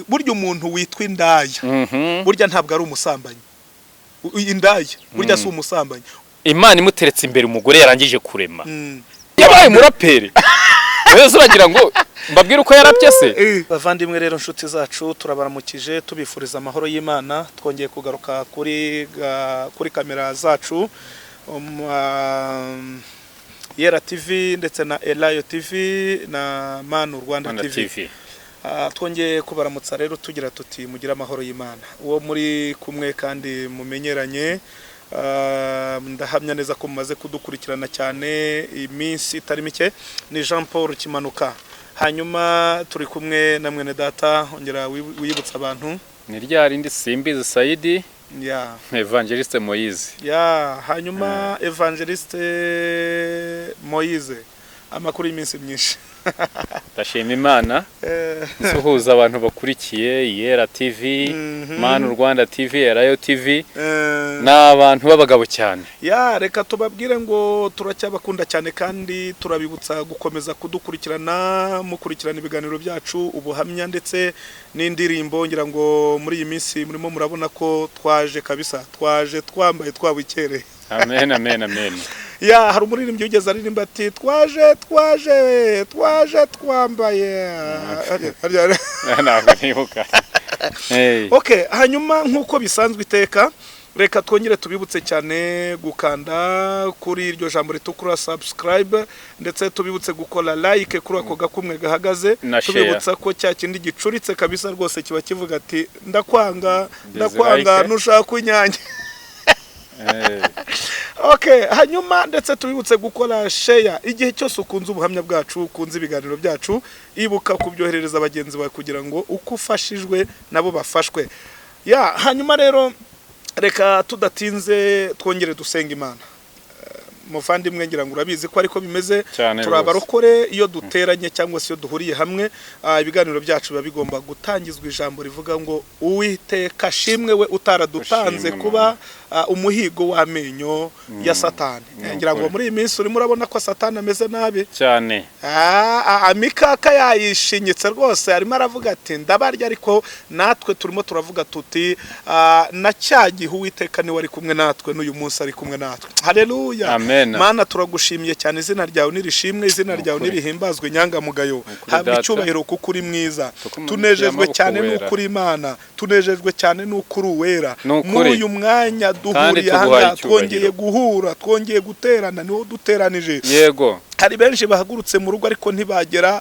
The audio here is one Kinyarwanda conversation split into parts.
Burya umuntu witwa indaya, burya ntabwo ari umusambanyi. Indaya burya si umusambanyi. Imana imuteretse imbere umugore yarangije kurema, yabaye umuraperi. Rero uragira ngo mbabwire uko yarapye se? Bavandimwe rero, inshuti zacu, turabaramukije, tubifuriza amahoro y'Imana. Twongeye kugaruka kuri kamera zacu, Yera TV ndetse na Elayo TV na Manu Rwanda Rwanda TV. TV. Twongeye kubaramutsa rero, tugira tuti mugire amahoro y'Imana. Uwo muri kumwe kandi mumenyeranye, ndahamya neza ko mumaze kudukurikirana cyane iminsi itari mike, ni Jean Paul Kimanuka. Hanyuma turi kumwe na mwene data. Ongera wibutsa abantu. Ni rya rindi, Simbizi Sayidi, Evangeliste Moise. Ya, hanyuma Evangeliste Moise, amakuru y'iminsi myinshi? Ndashima Imana. Nsuhuza abantu bakurikiye Yera TV, Manu Rwanda TV, Elayo TV. Ni abantu b'abagabo cyane. Ya, reka tubabwire ngo turacyabakunda cyane, kandi turabibutsa gukomeza kudukurikirana, mukurikirana ibiganiro byacu, ubuhamya ndetse n'indirimbo. Ngira ngo muri iyi minsi murimo murabona ko twaje kabisa, twaje twambaye twabukereye. Amen, amen, amen. Ya, hari umuririmbyi wigeze aririmba ati: "Twaje, twaje, twaje twambaye." Ntabwo nibuka. Hey. Okay, hanyuma nk'uko bisanzwe iteka, reka twongere tubibutse cyane gukanda kuri iryo jambo ritukura "subscribe", ndetse tubibutse gukora like kuri ako gakumwe gahagaze. Na share. Tubibutsa ko cya kindi gicuritse kabisa rwose kiba kivuga ati: "Ndakwanga, ndakwanga." Dislike. Nushaka inyange. Hey. Okay, hanyuma ndetse tubibutse gukora share. Igihe cyose ukunze ubuhamya bwacu, ukunze ibiganiro byacu, ibuka kubyoherereza bagenzi bawe kugira ngo uko ufashijwe nabo bafashwe. Ya, hanyuma rero reka tudatinze twongere dusenga Imana. Muvandimwe, ngira ngo urabizi ko ariko bimeze. Cyane Turi rwose. abarokore. Iyo duteranye cyangwa se iyo duhuriye hamwe, ibiganiro byacu biba bigomba gutangizwa ijambo rivuga ngo: "Uwiteka ashimwe, we utaradutanze Ushimwe, kuba umuhigo w'amenyo ya Satani." Ni Ngira ngo ukuri. muri iyi minsi urimo urabona ko Satani ameze nabi. Cyane. Amikaka yayishinyitse rwose, arimo aravuga ati: "Ndabarya." Ariko natwe turimo turavuga tuti: "Na cya gihe Uwiteka niwe ari kumwe natwe, n'uyu munsi ari kumwe natwe." Haleluya. Amen. Mana, turagushimiye cyane. Izina ryawe nirishimwe, izina ryawe Ukuri. nirihimbazwe, inyangamugayo. Ukuri, Habwa Data. icyubahiro kuko uri mwiza. Tukumanitse Tunejejwe amaboko cyane wera. n'uko uri Imana, tunejejwe cyane n'uko uri uwera. Ni ukuri. Muri uyu mwanya duhuriye Tuguhaye ahangaha, icyubahiro. twongeye guhura, twongeye guterana, niwo duteranije. Hari benshi bahagurutse mu rugo ariko ntibagera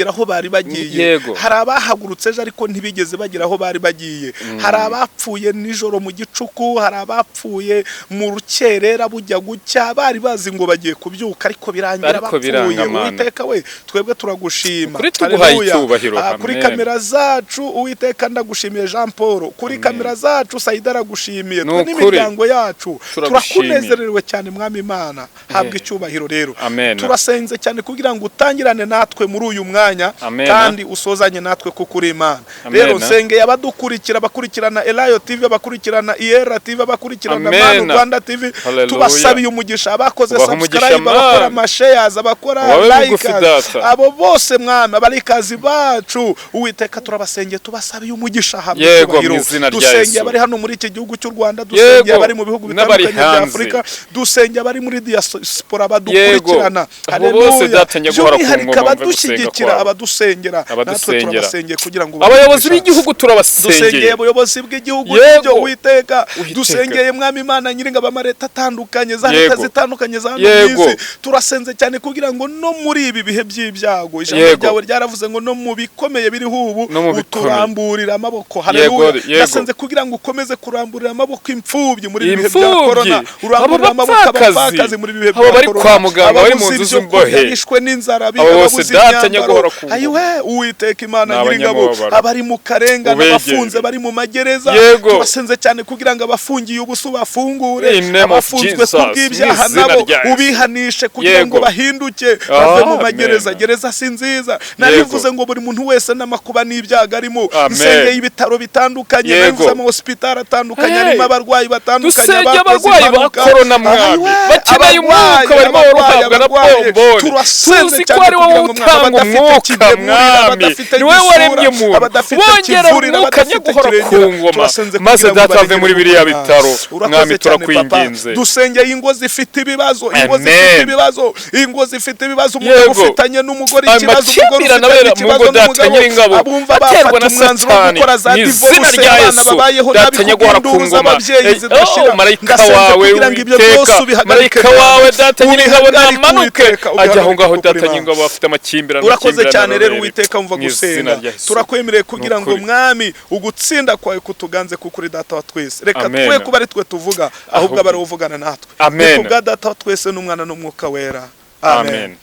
aho bari bagiye. Hari abahagurutse ejo ariko ntibigeze bagera aho bari bagiye. Hari abapfuye nijoro mu gicuku, hari abapfuye mu rukerera bujya gucya, bari bazi ngo bagiye kubyuka ariko birangira Ariko bapfuye. biranga, Mana. Uwiteka we, twebwe turagushima. Kuri tuguhaye Haleluya. icyubahiro. Kuri Amen. kamera zacu, Uwiteka, ndagushimiye Jean Paul. Kuri kamera zacu, Saida aragushimiye. Ni Twe ukuri. n'imiryango yacu Turagushimiye. turakunezerewe cyane. Mwami Imana, habwa icyubahiro rero. Amen. Turasenze cyane kugira ngo utangirane natwe muri uyu mwanya Amen. kandi usozanye natwe kuko uri Imana. Amen. Rero nsengeye abadukurikira, abakurikirana Elayo TV, abakurikirana Iyera TV, abakurikirana Amen. Manu Rwanda TV, Hallelujah. tubasabiye umugisha. Abakoze Ubahe umugisha, subscribe, abakora Mana. amashares, abakora Ubabe bugufi, likes, Data. abo bose Mwami, abarikazi bacu, Uwiteka, turabasengeye, tubasabiye umugisha. Habwa Yego, icyubahiro. mu izina rya Dusengeye Yesu. abari hano muri iki gihugu cy'u Rwanda, dusengeye abari mu bihugu N'abari bitandukanye bya hanze. Afurika, dusengeye abari muri diaspora badukurikirana. Abo bose, Data, njya guhora ku By'umwihariko ngoma mve gusenga abadushyigikira, kwabo. abadusengera, natwe Abadusengera. turabasengeye kugira ngo Abayobozi babe b'igihugu dusengeye turabasengeye. Abayobozi bw'igihugu, Yego. n'ibyo Uwiteka. Uwiteka. Dusengeye, Mwami Imana Nyiringabo, amaleta atandukanye, za leta zitandukanye za hano mu isi. Turasenze cyane kugira ngo no muri ibi bihe by'ibyago, ijambo ryawe ryaravuze ngo no mu bikomeye biriho ubu No mu bikomeye. uturamburira amaboko. Haleluya. Ndasenze kugira ngo ukomeze kuramburira amaboko imfubyi muri ibi bihe bya Imfubyi. korona, uramburira Abo amaboko bapfakazi. abapfakazi muri ibi bihe Abo bya bari korona, kwa muganga, bari mu ababuze nzu ibyo kurya, z'imbohe. bishwe n'inzara, Abo bose, ababuze Data, imyambaro. nyaguhora ku ngoma. Ayiwe, Uwiteka Imana Ni Nyiringabo, abanyamubabaro. abari mu karengane, Ubegere. abafunze, bari mu magereza, turasenze cyane kugira ngo abafungiye ubusa ubafungure, In name of abafunzwe Jesus, kubw'ibyaha mu izina nabo rya Yesu. ubihanishe kugira ngo bahinduke, bave mu magereza. Amen. Gereza si nziza. Narivuze ngo buri muntu wese n'amakuba n'ibyago arimo. Amen. Nsengeye ibitaro bitandukanye, narivuze amahospitali atandukanye arimo abarwayi batandukanye, Dusengeye abakoze abarwayi ba impanuka. korona, Mwami. Ayiwe, Bakeneye abarwayi, umwuka, barimo abarwayi, barawuhabwa na abarwayi. bombone. Turasenze Tuzi ko cyane ari wowe kugira ngo mwami utanga abadafite umwuka, kigemurira, mwami. abadafite Ni wowe gisura, waremye umuntu. abadafite Wongera kivurira, umwuka abadafite nyaguhora ku kirengera. ngoma. Turasenze Maze kugira ngo data ave muri barengere biriya umwami. bitaro. Urakoze Mwami, cyane, Papa. turakwinginze. Dusengeye ingo zifite ibibazo, ingo Amen. zifite ibibazo, ingo zifite ibibazo, umugabo Yego. ufitanye n'umugore Ayo ikibazo, umugore makimbirane ufitanye abera mu ikibazo ngo data n'umugabo, Nyiringabo, abumva aterwa bafata na umwanzuro wo Satani. gukora za Mu izina divorce, rya abana Yesu, babayeho data nabi nyaguhora ku kubw'induru ngoma. z'ababyeyi zidashira. Oh, marayika Ndasenze wawe kugira ngo ibyo byose Uwiteka, ubihagarike, marayika wawe data Nyiringabo ubihagarike, namanuke Uwiteka, ajya aho ngaho ubihagarike data kuri Nyiringabo afite amakimbirane, Urakoze amakimbirane cyane rero arorere. Uwiteka, umva Mu izina gusenga. rya Yesu. Turakwemereye kugira ngo Nukuri. mwami ugutsinda kwawe kutuganze kuko uri data wa twese. Reka Amen. twe kuba ari twe tuvuga, ahubwo abe ari wowe uvugana natwe. Amen. Ni kubwa data wa twese n'umwana n'umwuka wera. Amen. Amen.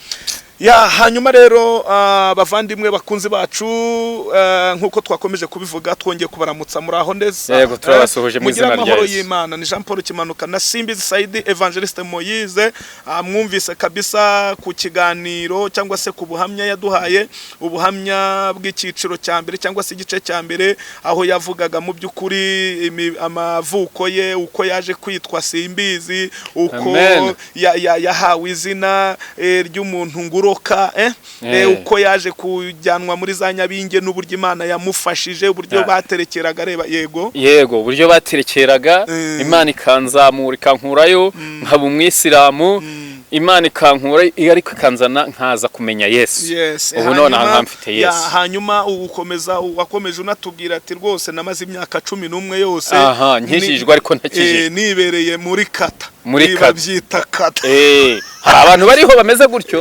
Ya, hanyuma rero bavandimwe bakunzi bacu, nk'uko twakomeje kubivuga, twongeye kubaramutsa, muri aho neza. Yego, turabasuhuje mu Mugire izina rya amahoro Yesu. y'Imana. Ni Jean Paul Kimanuka na Simbizi Saidi Evangeliste Moise. Mwumvise kabisa ku kiganiro cyangwa se ku buhamya yaduhaye, ubuhamya bw'icyiciro cya mbere cyangwa se igice cya mbere, aho yavugaga mu by'ukuri amavuko ye, uko yaje kwitwa Simbizi, uko Amen. yahawe izina ry'umuntu nguroka, uko yaje kujyanwa muri za Nyabinge n'uburyo Imana yamufashije, uburyo baterekeraga, areba yego. Yego, uburyo baterekeraga, Imana ikanzamura ikankurayo nkaba umwisilamu, Imana ikankura ariko ikanzana nkaza kumenya Yesu. Yes. Ubu none aha mfite Yesu. Hanyuma ukomeza, wakomeje unatubwira ati rwose namaze imyaka 11 yose Aha, nkijijwe ariko ntakijijwe. Nibereye muri kata. Muri Niba kata. byita kata. Hari abantu bariho bameze gutyo.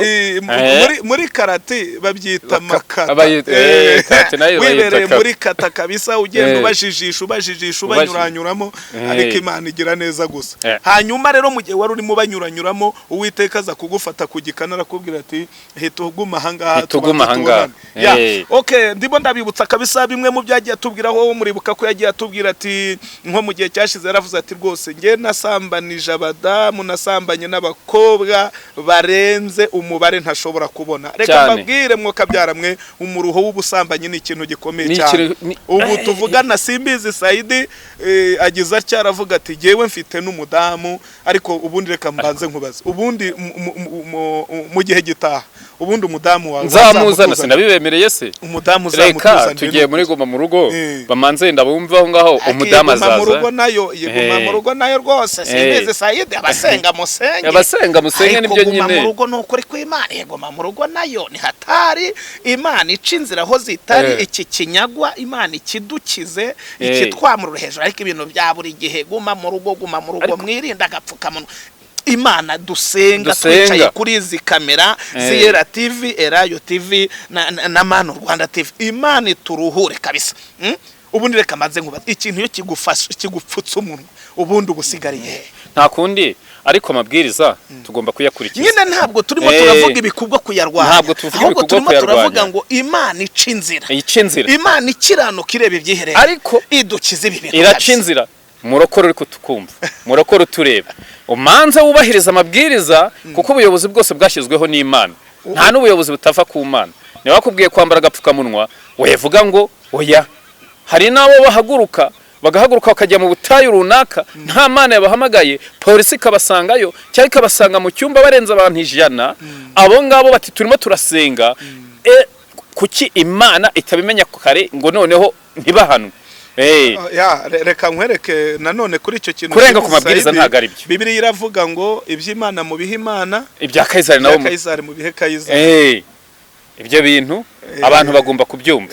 Muri karate babyita makata. Karate nayo bayita Wibereye kata. muri kata kabisa, ugenda ubajijisha, ubajijisha, ubanyuranyuramo, ariko Imana igira neza gusa. Hanyuma rero mu gihe wari urimo ubanyuranyuramo, Uwiteka aza kugufata ku gikana arakubwira ati hita uguma ahangaha, Hita uguma tubanze ahangaha. tubonane. Ya, okay, ndimo ndabibutsa kabisa bimwe mu byagiye atubwiraho. Muribuka ko yagiye atubwira ati nko mu gihe cyashize yaravuze ati rwose njye nasambanije abadamu, nasambanye n'abakobwa barenze umubare ntashobora kubona. Reka mbabwire mwokabyara mwe, umuruho w'ubusambanyi ni ikintu gikomeye Ni cyane. Ubu tuvugana Simbizi Saidi agize atya aravuga ati jyewe mfite n'umudamu, ariko ubundi reka mbanze nkubaze, ubundi mu gihe gitaha ubundi umudamu wawe Nzamuzana, wazamutuzanira? sinabibemereye se? Umudamu Reka uzamutuzanire tugiye muri goma mu rugo, bamanze ndabumva aho ngaho, Ariko umudamu yiguma mu azaza. rugo nayo, yiguma mu rugo nayo rwose. Simbizi Saidi, abasenga musenge. Abasenga musenge, Ariko nibyo guma nyine. mu rugo ni ukuri kw'Imana, yegoma mu rugo nayo ni hatari. Imana ica inzira aho zitari, iki kinyagwa Imana ikidukize, ikitwamurura hejuru. Ariko ibintu bya buri gihe guma mu rugo, guma mu rugo, mwirinde agapfukamunwa. Imana dusenga, Dusenga. twicaye kuri izi kamera z'Iyera TV, Erayo TV na Manu Rwanda TV, Imana ituruhure kabisa. Ubundi reka mbanze nkubaze ikintu, iyo kigufashe kigupfutse umunwa, ubundi uba usigariye he? Nta kundi, ariko amabwiriza tugomba kuyakurikiza. Nyine ntabwo turimo turavuga ibikubwo kuyarwanya, Ntabwo tuvuga ahubwo ibikubwo turimo kuyarwanya. turavuga ngo Imana ica inzira, Ica inzira. Imana ikiranuka ireba ibyiherera, Ariko idukize ibi bintu iraca kabisa. inzira. Murokore uri kutukumva, murokore utureba, umanza wubahiriza amabwiriza, kuko ubuyobozi bwose bwashyizweho n'Imana, nta n'ubuyobozi butava ku Mana. Niba bakubwiye kwambara agapfukamunwa, wevuga ngo oya. Hari n'abo bahaguruka, bagahaguruka bakajya mu butayu runaka nta Mana yabahamagaye, polisi ikabasangayo cyangwa ikabasanga mu cyumba barenze abantu 100. Abo ngabo bati turimo turasenga. Kuki Imana itabimenya kare ngo noneho ntibahanwe? Ya, reka nkwereke nanone kuri icyo kintu Kurenga ku Simbizi mabwiriza Saidi, ntabwo ari byo. Bibiliya iravuga ngo iby'Imana mu bihe Imana, Ibya Kayizari nabo ibya Kayizari mu bihe Kayizari. Ibyo bintu abantu bagomba kubyumva.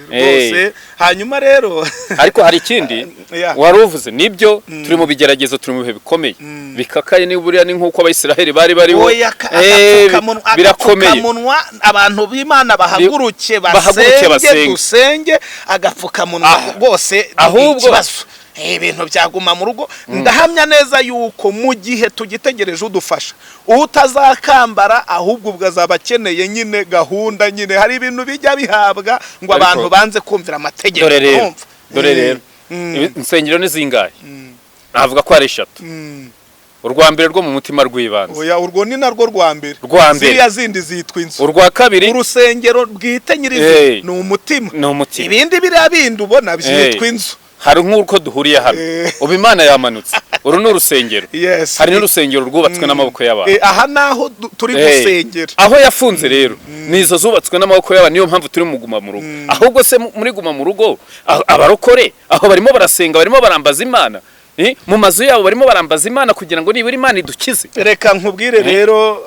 Rwose. Hanyuma rero Ariko hari ikindi wari uvuze, nibyo, turi mu bigeragezo, turi mu bihe bikomeye bikakaye, ni buriya ni nk'uko Abayisiraheli bari bariho. Oya, agapfukamunwa, Birakomeye. agapfukamunwa, abantu b'Imana bahaguruke Bahaguruke basenge, basenge. dusenge agapfukamunwa rwose ni ikibazo. Ibintu byaguma mu rugo, ndahamya neza yuko mu gihe tugitegereje udufasha, utazakambara ahubwo ubwo azaba akeneye nyine gahunda nyine. Hari ibintu bijya bihabwa ngo Ariko abantu banze kumvira amategeko. Dore rero, Urumva? dore rero, insengero ni zingahe? Navuga ko ari eshatu. Urwa mbere rwo mu mutima rw'ibanze. Oya, urwo ni narwo rwa mbere. Rwa mbere. Ziriya zindi zitwa inzu. Urwa kabiri, Urusengero bwite nyirizina ni umutima. Ni umutima. Ibindi biriya bindi ubona byitwa inzu. Hari nk'uko duhuriye hano, ubu Imana yamanutse. Uru ni urusengero. Yes. Hari n'urusengero rwubatswe n'amaboko y'abantu. Aha naho turi gusengera. Aho yafunze rero ni izo zubatswe n'amaboko y'abantu, niyo mpamvu turi mu guma mu rugo. Ahubwo se muri guma mu rugo, abarokore aho barimo barasenga, barimo barambaza Imana, mu mazu yabo barimo barambaza Imana kugira ngo nibura Imana idukize. Reka nkubwire rero,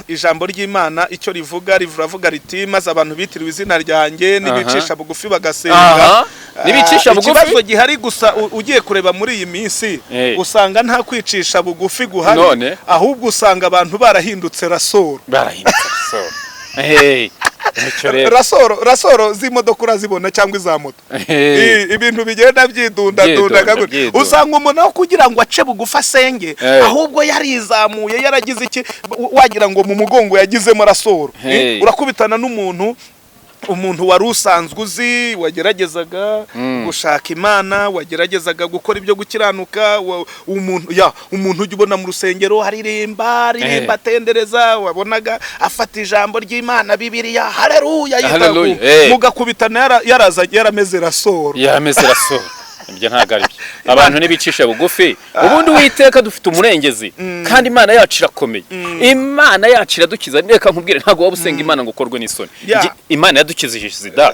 ijambo ry'Imana icyo rivuga, riravuga riti: "Maze abantu bitiriwe izina ryanjye nibicisha bugufi bagasenga." Nibicisha bugufi. Ikibazo gihari gusa, ugiye kureba muri iyi minsi, usanga nta kwicisha bugufi guhari, None? ahubwo usanga abantu barahindutse rasoro. Barahindutse rasoro. Hey, nicyo rero. Rasoro z'imodoka urazibona cyangwa iza moto. Ibintu bigenda byidundadunda Byidunda, gutya. byidunda. Usanga umuntu aho kugira ngo ace bugufi asenge, ahubwo yarizamuye, yaragize iki, wagira ngo mu mugongo yagizemo rasoro. Urakubitana n'umuntu, umuntu wari usanzwe uzi wageragezaga gushaka Imana, wageragezaga gukora ibyo gukiranuka, umuntu ya umuntu ujya ubona mu rusengero aririmba, aririmba, atendereza, wabonaga afata ijambo ry'Imana, Bibiliya, haleluya, yita Haleluya, mugakubitana yaraza yarameze rasoro. Yarameze rasoro. Ibyo ntabwo ari byo. Abantu ntibicisha bugufi. Ubundi Uwiteka, dufite umurengezi, kandi Imana yacu irakomeye, Imana yacu iradukiza. Reka nkubwire, ntabwo waba usenga Imana ngo ukorwe n'isoni. Imana yadukizije sida.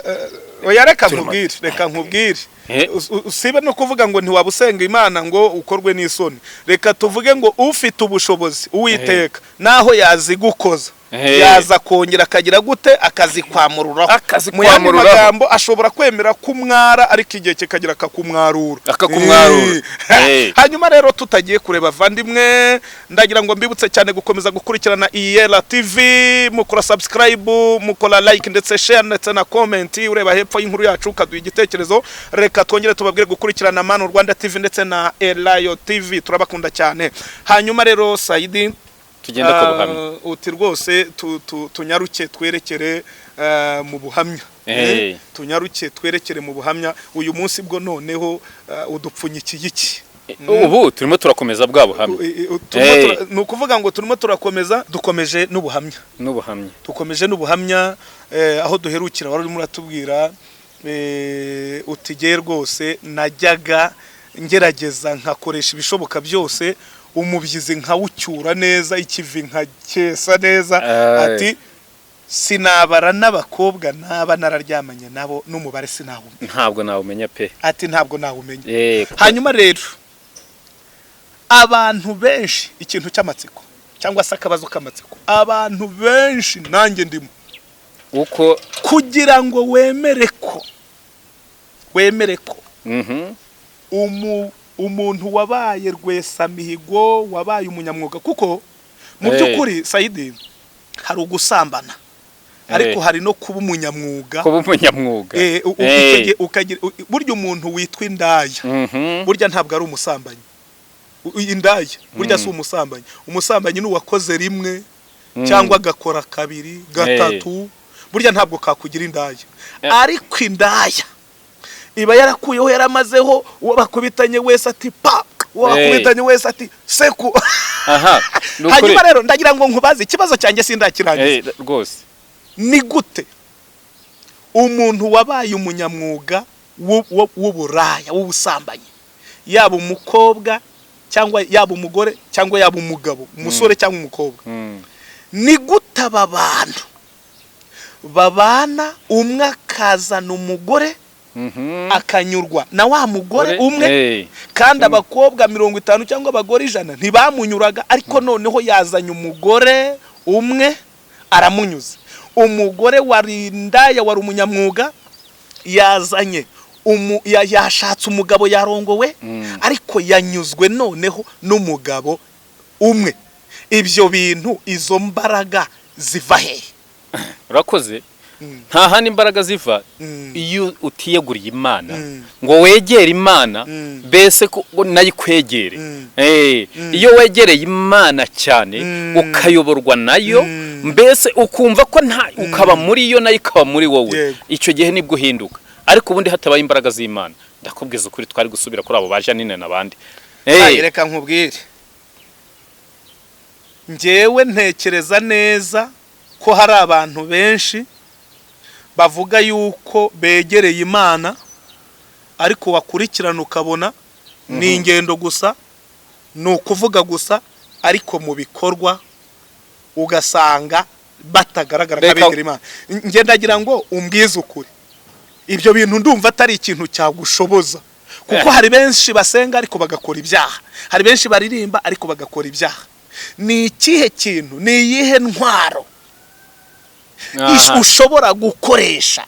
Oya, reka nkubwire, reka nkubwire. Usibe no kuvuga ngo ntiwaba usenga Imana ngo ukorwe n'isoni. Reka tuvuge ngo ufite ubushobozi, Uwiteka, naho yazigukoza, yaza kongera akagira gute? Akazikwamururaho. Akazikwamururaho. Mu yandi magambo, ashobora kwemera kumwara, ariko igihe kikagera akakumwarura. Akakumwarura. Hanyuma rero, tutagiye kureba, vandimwe, ndagira ngo mbibutse cyane gukomeza gukurikirana Iyera TV, mukora subscribe, mukora like, ndetse share, ndetse na comment. Ureba hepfo y'inkuru yacu ukaduha igitekerezo. Reka twongere tubabwire gukurikirana Manu Rwanda TV ndetse na Elayo TV. Turabakunda cyane. Hanyuma rero, Saidi, Tugende ku buhamya. Uti rwose tunyaruke twerekere mu buhamya. Tunyaruke twerekere mu buhamya. Uyu munsi bwo noneho udupfunyikiye iki? Ubu turimo turakomeza bwa buhamya. Turimo ni ukuvuga ngo turimo turakomeza, dukomeje n'ubuhamya. N'ubuhamya. Dukomeje n'ubuhamya. Aho duherukira wari urimo uratubwira, uti: "Jye rwose najyaga ngerageza nkakoresha ibishoboka byose, umubyizi nkawucyura neza, ikivi nkakesa neza." Ati: "Sinabara n'abakobwa naba nararyamanye nabo, n'umubare sinawumenya." Ntabwo nawumenya pe. Ati: "Ntabwo nawumenya." Hanyuma rero, abantu benshi, ikintu cy'amatsiko cyangwa se akabazo k'amatsiko, abantu benshi nanjye ndimo, uko kugira ngo wemere ko umuntu wabaye rwesamihigo, wabaye umunyamwuga, kuko mu by'ukuri, Sayidi, hari ugusambana, ariko hari no kuba umunyamwuga. Kuba umunyamwuga. Icyo gihe burya umuntu witwa indaya, burya ntabwo ari umusambanyi. Indaya burya si umusambanyi. Umusambanyi ni uwakoze rimwe cyangwa agakora kabiri, gatatu, burya ntabwo kakugira indaya. Ariko indaya iba yarakuyeho, yaramazeho, uwo bakubitanye wese ati pa, uwo bakubitanye wese ati seku. Aha, ni ukuri. Hanyuma rero ndagira ngo nkubaze ikibazo cyanjye, sindakirangiza. Rwose. Ni gute umuntu wabaye umunyamwuga w'uburaya, w'ubusambanyi, yaba umukobwa cyangwa yaba umugore cyangwa yaba umugabo, umusore cyangwa umukobwa, ni gute aba bantu babana, umwe akazana umugore, akanyurwa na wa mugore umwe, kandi abakobwa 50 cyangwa abagore 100 ntibamunyuraga, ariko noneho yazanye umugore umwe aramunyuze? Umugore wari indaya, wari umunyamwuga, yazanye yashatse umugabo, yarongowe, ariko yanyuzwe noneho n'umugabo umwe. Ibyo bintu, izo mbaraga ziva hehe? Urakoze. Nta handi imbaraga ziva, iyo utiyeguriye Imana, ngo wegere Imana, mbese ko nayo ikwegere. Iyo wegereye Imana cyane, ukayoborwa nayo, mbese ukumva ko nta ukaba muri yo, nayo ikaba muri wowe, icyo gihe nibwo uhinduka. Ariko ubundi hatabaye imbaraga z'Imana, ndakubwiza ukuri, twari gusubira kuri abo ba Janine n'abandi. Ayi, reka nkubwire, njyewe ntekereza neza ko hari abantu benshi bavuga yuko begereye Imana, ariko wakurikirana ukabona ni ingendo gusa. Ni ukuvuga gusa, ariko mu bikorwa ugasanga batagaragara nk'abegera Imana. Njye ndagira ngo umbwize ukuri, ibyo bintu ndumva atari ikintu cyagushoboza, kuko hari benshi basenga ariko bagakora ibyaha, hari benshi baririmba ariko bagakora ibyaha. Ni ikihe kintu, ni iyihe ntwaro ushobora gukoresha,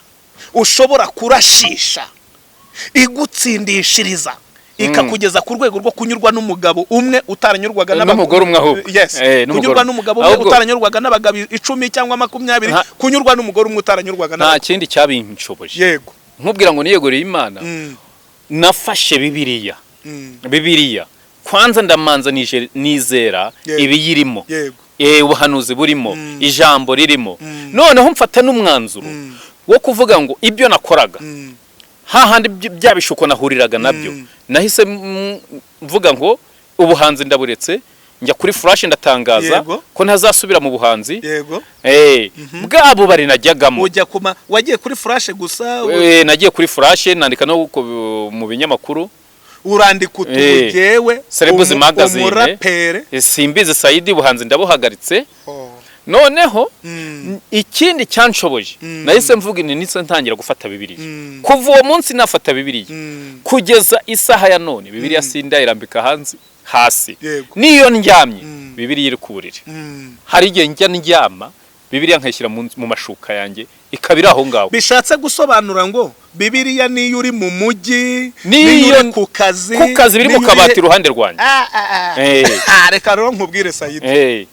ushobora kurashisha, igutsindishiriza, ikakugeza ku rwego rwo kunyurwa n'umugabo umwe utaranyurwaga N'umugore umwe ahubwo. Yes. N'umugore Kunyurwa umwe. n'umugabo umwe Ahubwo- utaranyurwaga n'abagabo 10 cyangwa 20, kunyurwa n'umugore umwe utaranyurwaga Nta n'abagabo. kindi cyabinshoboje. Nkubwira ngo niyeguriye Imana, nafashe Bibiliya. Bibiliya kwanza ndamanza nizera ibiyirimo, ubuhanuzi burimo, ijambo ririmo. Noneho mfata n'umwanzuro wo kuvuga ngo ibyo nakoraga, hahandi bya bishuko nahuriraga nabyo, nahise mvuga ngo ubuhanzi ndaburetse, njya kuri Flash ndatangaza ko ntazasubira mu buhanzi. Bwa bubari najyagamo. Ujya kuma wagiye kuri Flash gusa? Nagiye kuri Flash, nandika no mu binyamakuru. Urandika uti "Jyewe Celebuzi Magazine. umurapere Simbizi Sayidi, ubuhanzi ndabuhagaritse." Noneho ikindi cyanshoboje, nahise mvuga ni nise ntangira gufata Bibiliya. Kuva uwo munsi nafata Bibiliya, kugeza isaha ya none Bibiliya sindayirambika hanze hasi. Niyo ndyamye, Bibiliya iri ku buriri. Hari igihe njya ndyama Bibiliya nkayishyira mu mashuka yanjye, ikaba iri aho ngaho. Bishatse gusobanura ngo Bibiliya niyo uri mu mujyi, Niyo niyo uri ku kazi, ku kazi biri mu niyo uri kabati iruhande rwanjye. Ah, ah, ah. Ah, reka rero nkubwire, Sayidi.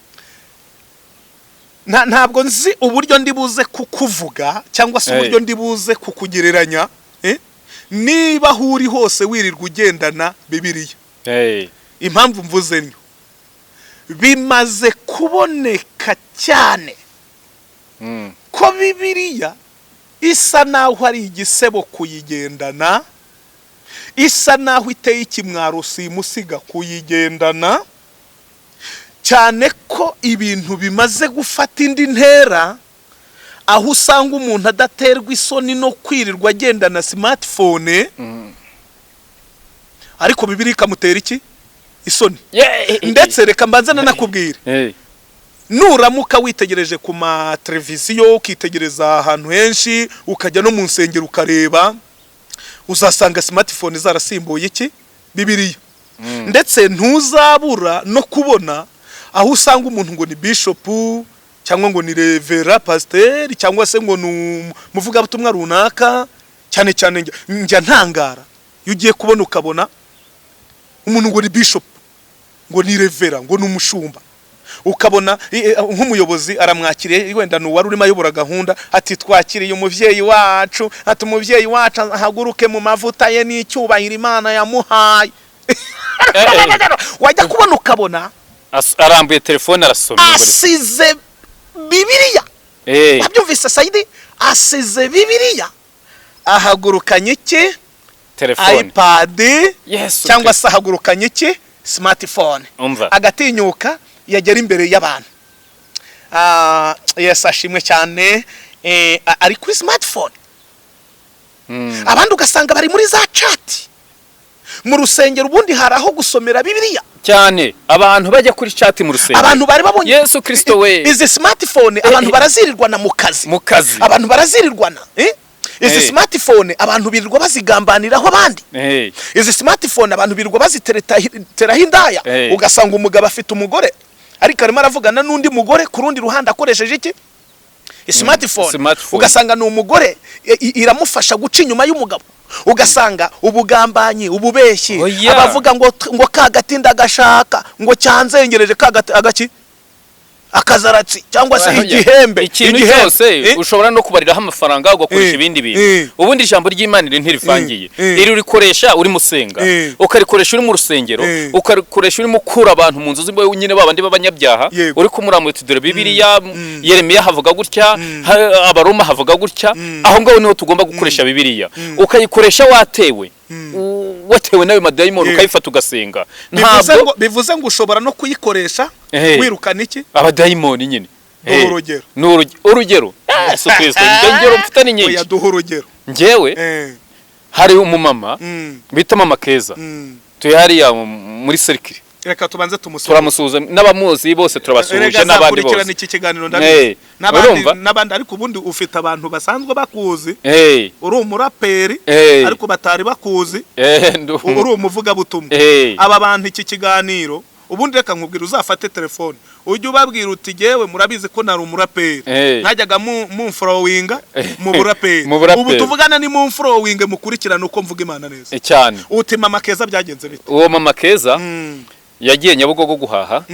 Ntabwo nzi uburyo ndi buze kukuvuga cyangwa se uburyo ndi buze kukugereranya, eh? Niba aho uri hose wirirwa ugendana Bibiliya, impamvu mvuze ntyo, bimaze kuboneka cyane ko Bibiliya isa naho ari igisebo kuyigendana, isa naho iteye ikimwaro simusiga kuyigendana, cyane ko ibintu bimaze gufata indi ntera, aho usanga umuntu adaterwa isoni no kwirirwa agendana smartphone, ariko Bibiliya ikamutera iki? Isoni. Ndetse reka mbanze nanakubwira, nuramuka witegereje ku mateleviziyo, ukitegereza ahantu henshi, ukajya no mu nsengero ukareba, uzasanga smartphone zarasimbuye iki? Bibiliya. Ndetse ntuzabura no kubona aho usanga umuntu ngo ni bishopu, cyangwa ngo ni revera pasiteri, cyangwa se ngo ni umuvugabutumwa runaka. Cyane cyane njya ntangara iyo ugiye kubona ukabona umuntu ngo ni bishopu, ngo ni revera, ngo ni umushumba, ukabona nk'umuyobozi aramwakiriye, wenda ni uwari urimo ayobora gahunda, ati: "Twakiriye umubyeyi wacu," ati: "Umubyeyi wacu ahaguruke mu mavuta ye n'icyubahiro Imana yamuhaye." Wajya kubona ukabona Arambuye telefone arasoma. Asize Bibiliya. Wabyumvise, Sayidi? Asize Bibiliya, ahagurukanye iki? Telefone. iPad. Yesu. Cyangwa se ahagurukanye iki? Smartphone. Umva. Agatinyuka yagera imbere y'abantu. Ah, Yesu ashimwe cyane. Ari kuri smartphone. Abandi ugasanga bari muri za chat mu rusengero, ubundi hari aho gusomera Bibiliya. Cyane, abantu bajya kuri chat mu rusengero. Abantu bari babonye Yesu Kristo we. Izi smartphone abantu barazirirwana mu kazi. Mu kazi. Abantu barazirirwana, eh? Izi smartphone abantu birirwa bazigambaniraho abandi. Izi smartphone abantu birirwa bazitereteraho indaya. Ugasanga umugabo afite umugore, ariko arimo aravugana n'undi mugore ku rundi ruhande akoresheje iki? Smartphone. Smartphone. Ugasanga ni umugore iramufasha guca inyuma y'umugabo, ugasanga ubugambanyi, ububeshyi. Oya. Abavuga ngo kagati ndagashaka, ngo cyanzengereje kagati, agaki, akazaratsi cyangwa se Oya. igihembe. Ikintu Igihembe. cyose ushobora no kubariraho amafaranga ugakoresha ibindi bintu. Ubundi ijambo ry'Imana iri ntirivangiye. Iri urikoresha urimo usenga, ukarikoresha uri mu rusengero, ukarikoresha urimo ukura abantu mu nzu z'imbohe nyine, babandi b'abanyabyaha, uri kumuramura uti: "Dore Bibiliya, Yeremiya havuga gutya, Abaroma havuga gutya." Aho ngaho niho tugomba gukoresha Bibiliya. Ukayikoresha watewe, watewe n'ayo madayimoni, ukayifata ugasenga. Bivuze Ntabwo ngo ushobora no kuyikoresha wirukana iki? Abadayimoni nyine. Duha urugero. Ni urugero, Yesu Kristo, njye ngero mfite ni Oya, nyinshi. duha urugero. Njyewe hari umumama bita Mama Keza, tuye hariya muri serikire. Reka tubanze tumusuhuze. Turamusuhuza n'abamuzi bose, turabasuhuje Erega n'abandi azakurikirana bose. iki kiganiro, ndabizi. N'abandi, Urumva? n'abandi. Ariko ubundi ufite abantu basanzwe bakuzi, uri umuraperi, ariko batari bakuzi uri umuvugabutumwa. Aba bantu iki kiganiro, ubundi reka nkubwira, uzafate telefone ujye ubabwira uti: "Jyewe murabizi ko nari umuraperi, najyaga mumfollowinga mu buraperi. Mu buraperi. Ubu tuvugana ni mumfollowinge, mukurikirane uko mvuga Imana neza." Cyane. Uti mama Keza byagenze bite? Uwo mama Keza yagiye Nyabugogo guhaha.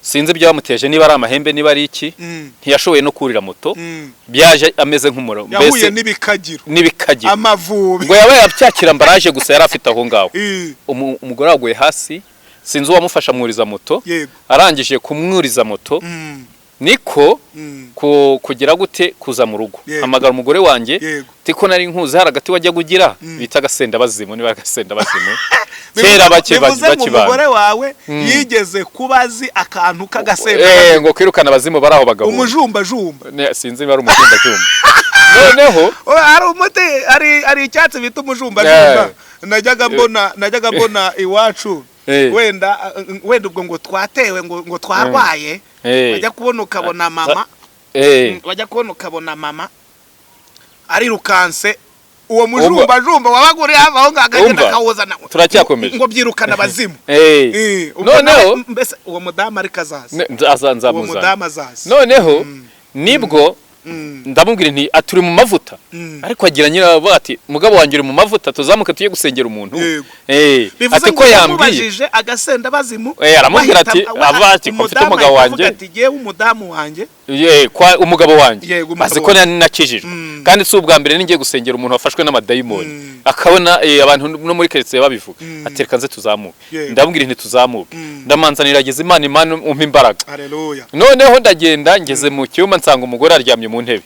Sinzi ibyamuteje, niba ari amahembe, niba ari iki. Ntiyashoboye no kurira moto. Byaje ameze nk'umuro. Yahuye n'ibikagiro. N'ibikagiro. Amavubi. Ngo yabaye abyakira ambaraje gusa yari afite aho ngaho. Umugore yaguye hasi, sinzi uwamufasha, amwuriza moto. Arangije kumwuriza moto, niko kugira gute, kuza mu rugo, hamagara umugore wanjye, tiko nari nkuzi hari agati wajya kugira bita agasenda bazimu, niba agasenda bazimu kera bake Bivuze ngo bakibana. umugore wawe yigeze kuba azi akantu k'agasenda. Ngo kwirukana abazimu bari aho bagabo. Umujumbajumba. Sinzi niba ari umujumbajumba noneho. Oh, hari umuti, hari icyatsi bita umujumbajumba. Najyaga mbona iwacu, wenda ubwo ngo twatewe, ngo twarwaye, wajya kubona ukabona mama, wajya kubona ukabona mama arirukanse, uwo mujumbajumba wabaga uri hafi aho ngaho akagenda Umva, akawuzana. Turacyakomeje. Ngo byirukana abazimu. Ubwo Noneho nawe, mbese uwo mudamu ariko azaza? Nzaza, Uwo nzamuzana. mudamu azaza. Noneho nibwo ndamubwira nti aturi mu mavuta. Ariko agira nyirabavuga ati: "Mugabo wanjye, uri mu mavuta, tuzamuke tujye gusengera umuntu." Bivuze Ati ngo ko yambwiye. yamubajije agasenda bazimu. Aramubwira ati, avuga ati, ko mfite umugabo wanjye. Ati: "Jyewe umudamu wanjye." Ye, kwa umugabo wanjye. Yego, umugabo Azi ko wawe. nakijijwe. Kandi si ubwa mbere ningiye gusengera umuntu wafashwe n'amadayimoni. Akabona abantu no muri quartier babivuga. Ati: "Reka nze tuzamuke." Ndamubwira nti: "Tuzamuke." Ndamanza nirageza Imana, Imana umpa imbaraga. Haleluya. Noneho ndagenda, ngeze mu cyumba nsanga umugore aryamye mu ntebe.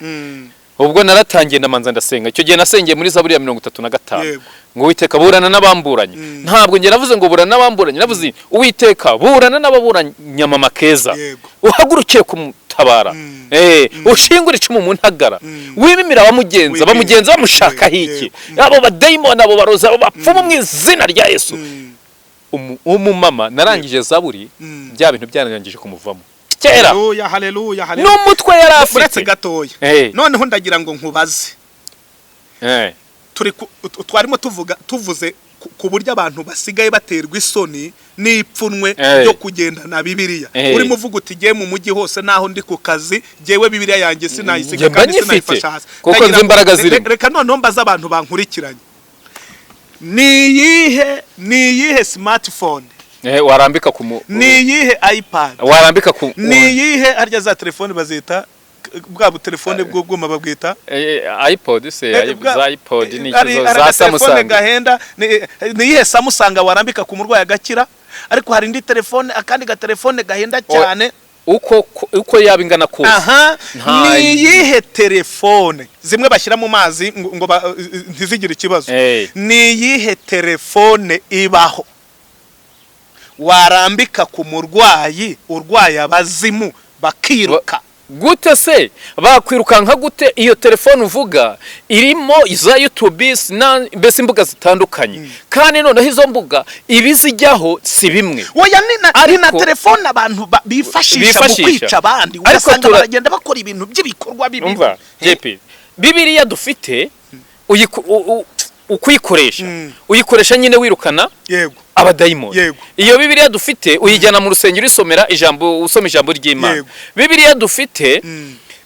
Ubwo naratangiye, ndamanza ndasenga. Icyo gihe nasengeye muri Zaburi ya 35. Ngo: "Uwiteka, burana n'abamburanye." Ntabwo njye navuze ngo burana n'abamburanye, navuze: "Uwiteka, burana n'ababuranya mama Keza. Uhagurukiye kumutabara. Ushingure icumu mu ntagara. Wimimira abamugenza, Wimimira. bamugenza bamushakaho iki? Abo badayimoni, abo barozi, abo bapfumu, mu izina rya Yesu." Umumama narangije Zaburi, bya bintu byanarangije kumuvamo. Kera. Haleluya, haleluya, haleluya. N'umutwe yari Uretse afite. gatoya. Noneho ndagira ngo nkubaze. Twarimo tuvuga, tuvuze ku buryo abantu basigaye baterwa isoni n'ipfunwe ryo kugendana Bibiliya. Urimo uvuga uti: "Jye mu mujyi hose naho ndi ku kazi, jyewe Bibiliya yanjye sinayisiga Njye mba kandi nyifite, sinayifasha hasi." kuko Ndagira nzi ngo imbaraga zirimo. Reka noneho mbaze abantu bankurikiranye: ni iyihe smartphone, Warambika ku ni iyihe iPad, warambika ku ni iyihe arya za telefone bazita, bwa butelefone bw'ubwuma babwita? iPod se? Za iPod ni ikizo Hari za agatelefone Samsung. gahenda. Ni iyihe Samsung warambika ku murwayi agakira? Ariko hari indi telefone, akandi gatelefone gahenda cyane. Uko yaba ingana kose. Aha. Ni iyihe telefone zimwe bashyira mu mazi ngo ntizigire ikibazo? Ni iyihe telefone ibaho warambika ku murwayi urwaye abazimu bakiruka? Gute se bakwirukanka gute? Iyo telefone uvuga irimo iza YouTube na mbese imbuga zitandukanye, kandi noneho izo mbuga ibizijyaho si bimwe. Oya, ni na telefone abantu bifashisha mu Bifashisha. kwica abandi, Ariko ugasanga baragenda bakora ibintu by'ibikorwa bibi. Umva JP, Bibiliya dufite ukuyikoresha, uyikoresha nyine wirukana abadayimoni. Iyo Bibiliya dufite uyijyana mu rusengero, usomera ijambo, usoma ijambo ry'Imana. Bibiliya dufite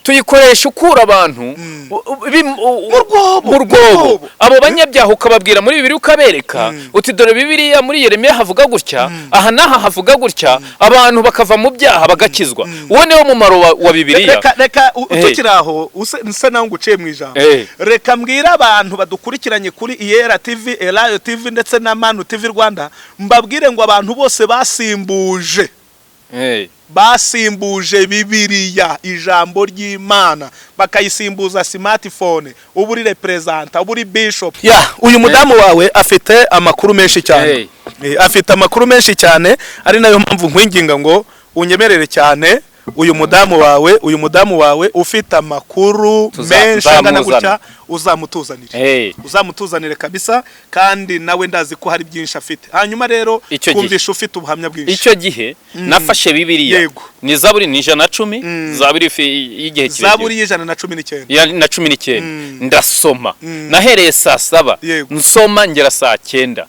tuyikoresha ukura abantu Mu rwobo, mu rwobo. Mu rwobo. Abo banyabyaha ukababwira muri Bibiliya, ukabereka uti: "Dore Bibiliya, muri Yeremiya havuga gutya, aha n'aha havuga gutya." Abantu bakava mu byaha bagakizwa. Uwo niwo mumaro wa Bibiliya. Reka tukiri aho, nse nawe nguciye mu ijambo. Reka mbwire abantu badukurikiranye kuri Iyera TV, Elayo TV ndetse na Manu TV Rwanda, mbabwire ngo abantu bose basimbuje basimbuje Bibiliya, ijambo ry'Imana, bakayisimbuza smartphone, uba uri reperezanta, uba uri bishop. Ya uyu mudamu wawe afite amakuru menshi cyane. Afite amakuru menshi cyane, ari nayo mpamvu nkwinginga ngo unyemerere cyane. Uyu mudamu wawe ufite amakuru menshi angana nzamuzana. gutya, uzamutuzanire. Uzamutuzanire kabisa, kandi nawe ndazi ko hari byinshi afite. Hanyuma rero Icyo gihe. twumvisha ufite ubuhamya bwinshi. Icyo gihe nafashe Bibiliya, ni Zaburi, ni 110, Zaburi y'igihe kirekire. Zaburi y'119. Ya na 19, ndasoma. Nahereye saa 7, nsoma ngera saa 9.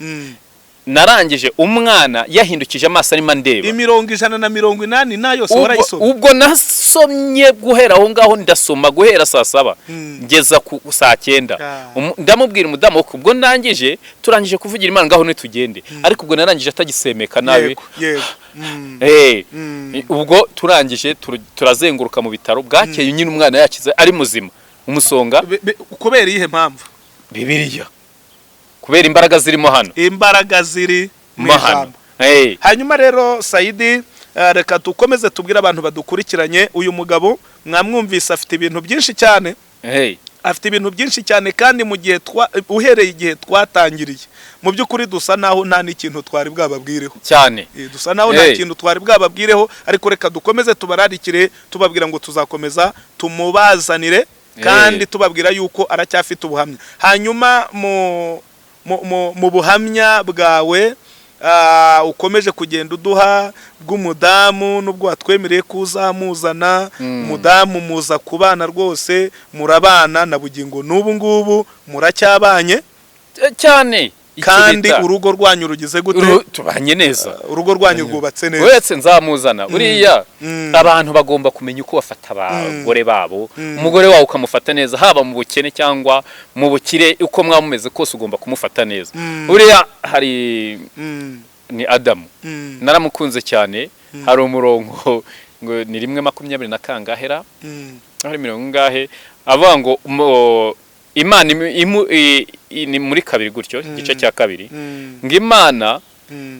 Narangije umwana yahindukije amaso arimo andeba. Imirongo 180 na yose Ubwo, warayisoma? ubwo nasomye guhera aho ngaho, ndasoma guhera saa 7 ngeza ku saa 9. Ndamubwira umudamu ko ubwo ndangije, turangije kuvugira Imana, ngaho nitugende. Ariko ubwo narangije atagisemeka nabi. yego yego Ubwo turangije turazenguruka mu bitaro. Bwakeye nyine umwana yakize, ari muzima, umusonga. Kubera iyihe mpamvu? Bibiliya, kubera imbaraga zirimo hano. Imbaraga ziri mu mo hano. ijambo. Hanyuma rero Sayidi, reka dukomeze tubwire abantu badukurikiranye. Uyu mugabo mwamwumvise, afite ibintu byinshi cyane. Afite ibintu byinshi cyane, kandi mu gihe uhereye igihe twatangiriye, mu by'ukuri dusa naho nta n'ikintu twari bwababwireho. Cyane. Dusa naho nta kintu twari bwababwireho, ariko reka dukomeze tubararikire, tubabwira ngo tuzakomeza tumubazanire, kandi tubabwira yuko aracyafite ubuhamya. Hanyuma mu buhamya bwawe ukomeje kugenda uduha bw'umudamu, nubwo watwemereye ko uzamuzana, umudamu muza kubana rwose, murabana na bugingo n'ubu ngubu muracyabanye? Cyane. Icyo Kandi bita- urugo rwanyu rugize gute? Tubanye neza. Urugo rwanyu rwubatse neza. Uretse nzamuzana buriya, abantu bagomba kumenya uko bafata abagore babo. Umugore wawe ukamufata neza, haba mu bukene cyangwa mu bukire, uko mwaba mumeze kose ugomba kumufata neza. Buriya hari ni Adamu, naramukunze cyane. Hari umurongo ngo ni rimwe makumyabiri na kangahera, hari mirongo ingahe, avuga ngo Imana ni muri kabiri gutyo, igice cya kabiri, ngo Imana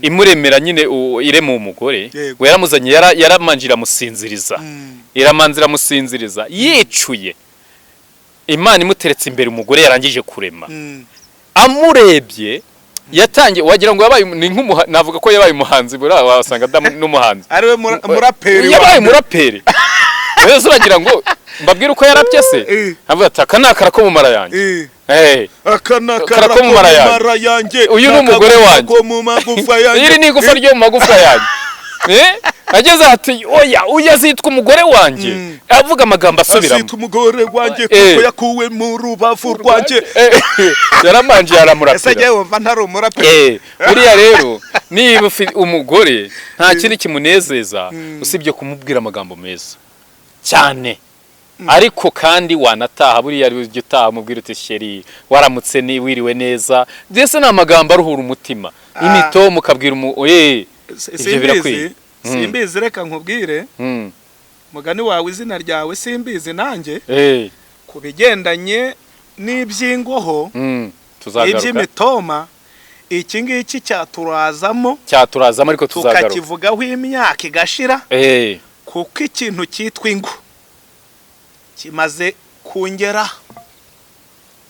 imuremera nyine irema umugore, ngo yaramuzanye, yaramanje iramusinziriza, iramanza iramusinziriza. Yicuye, Imana imuteretse imbere umugore yarangije kurema, amurebye yatangiye wagira ngo yabaye ni nk'umuha, navuga ko yabaye umuhanzi. Buriya wasanga Adamu n'umuhanzi. Ariwe muraperi Yabaye wa mbere. umuraperi. Rero uragira ngo mbabwire uko yarapye se? Avuga ati: "Aka ni akara ko mu mara yanjye." Aka ni Akara akara ko mu mara yanjye. mara yanjye. Uyu ni umugore N'akagufa wanjye. ko mu magufa yanjye. Iri ni igufa ryo mu magufa yanjye. Ageze ati: "Oya, uyu azitwa umugore wanjye." Avuga amagambo asubiramo. Azitwa umugore wanjye kuko yakuwe mu rubavu rwanjye. Yaramanje Ese yaramurapira. njyewe wumva ntari umuraperi? Buriya rero niba ufite umugore, nta kindi kimunezeza usibye kumubwira amagambo meza cyane. Ariko kandi wanataha, buriya ujya utaha umubwira uti: "Chéri, waramutse, ni wiriwe neza." Mbese ni amagambo aruhura umutima, imitomo ukabwira umu ibyo Simbizi. birakwiye. Simbizi, reka nkubwire. Mugani wawe, izina ryawe simbizi nanjye. Ku bigendanye n'iby'ingoho, Tuzagaruka. iby'imitoma, iki ngiki cyaturazamo. Cyaturazamo, ariko tuzagaruka. Tukakivugaho imyaka igashira, kuko ikintu cyitwa ingo kimaze kungera.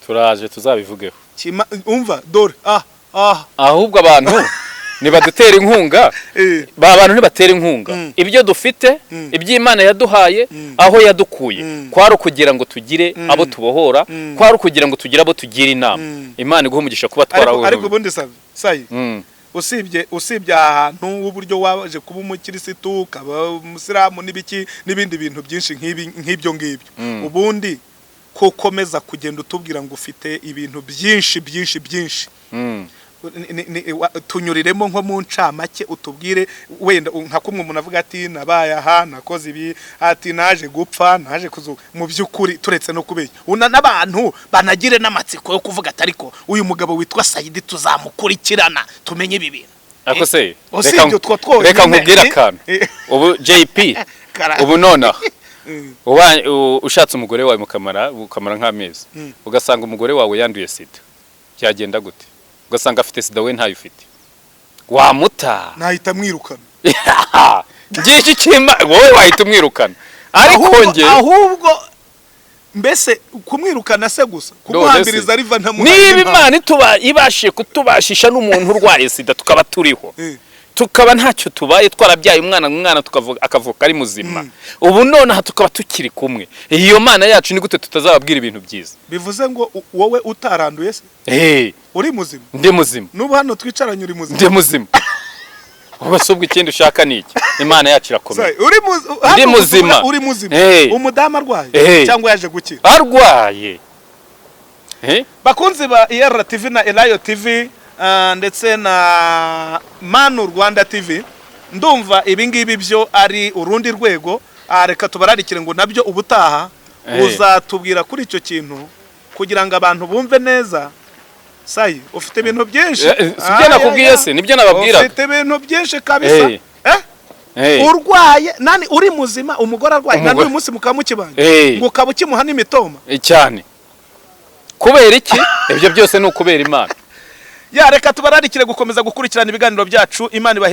Turaje tuzabivugeho. Umva dore ah ah. Ahubwo abantu nibadutera inkunga, ba bantu ntibatera inkunga ibyo dufite, iby'Imana yaduhaye, aho yadukuye, kwari ukugira ngo tugire abo tubohora, kwari ukugira ngo tugire abo tugira inama. Imana iguhe umugisha kuba Ariko twarahuye. ubundi sayi, usibye aha hantu w'uburyo waje kuba umukirisitu, ukaba umusilamu n'ibiki n'ibindi bintu byinshi nk'ibi nk'ibyo ngibyo, ubundi ko ukomeza kugenda utubwira ngo ufite ibintu byinshi byinshi byinshi, tunyuriremo nko mu ncamake, utubwire wenda nka kumwe umuntu avuga ati: "Nabaye aha, nakoze ibi," ati: "Naje gupfa, naje kuzuka." Mu by'ukuri, turetse no kubeshya, una n'abantu banagire n'amatsiko yo kuvuga ati: "Ariko uyu mugabo witwa Sayidi tuzamukurikirana tumenye ibi bintu." Ariko se Usibye utwo twonyine, reka nkubwire akantu. Ubu JP, ubu nonaha ushatse umugore wawe, mukamara nk'amezi, ugasanga umugore wawe yanduye sida, byagenda gute? Ugasanga afite sida, we ntayo ufite, wamuta? Nahita mwirukana. Ngiki cyima wowe wahita umwirukana, ariko Ahubwo nge ahubwo mbese kumwirukana se gusa, kumuhambiriza riva ntamuhaye Niba n'impamvu. Imana ibashije kutubashisha n'umuntu urwaye sida tukaba turiho, Tukaba ntacyo tubaye, twarabyaye umwana, umwana tukavuka, akavuka ari muzima. Ubu nonaha tukaba tukiri kumwe. Iyo Mana yacu, ni gute tutazababwira ibintu byiza? Bivuze ngo wowe utaranduye se? Eh. Uri muzima? Ndi muzima. N'ubu hano twicaranye uri muzima? Ndi muzima. Ubwo se ubwo ikindi ushaka ni iki? Imana yacu irakomeye. Sorry, uri Ndi hano muzima. Uri muzima? Eh. Umudamu arwaye Eh. cyangwa yaje gukira? Arwaye. Eh? Bakunzi ba ER TV na Elayo TV, ndetse na Manu Rwanda TV, ndumva ibi ngibi byo ari urundi rwego. Reka tubararikire ngo nabyo ubutaha uzatubwira kuri icyo kintu kugira ngo abantu bumve neza. Sayi, ufite ibintu byinshi. Si ibyo nakubwiye se? Nibyo nababwiraga. Ufite ibintu byinshi kabisa. Eh? Urwaye nani, uri muzima, umugore arwaye na n'uyu munsi mukaba mukibanye, ngo ukaba ukimuha n'imitoma? Cyane. Kubera iki? Ibyo byose ni ukubera Imana. Ya, reka tubararikire gukomeza gukurikirana ibiganiro byacu. Imana ibahe.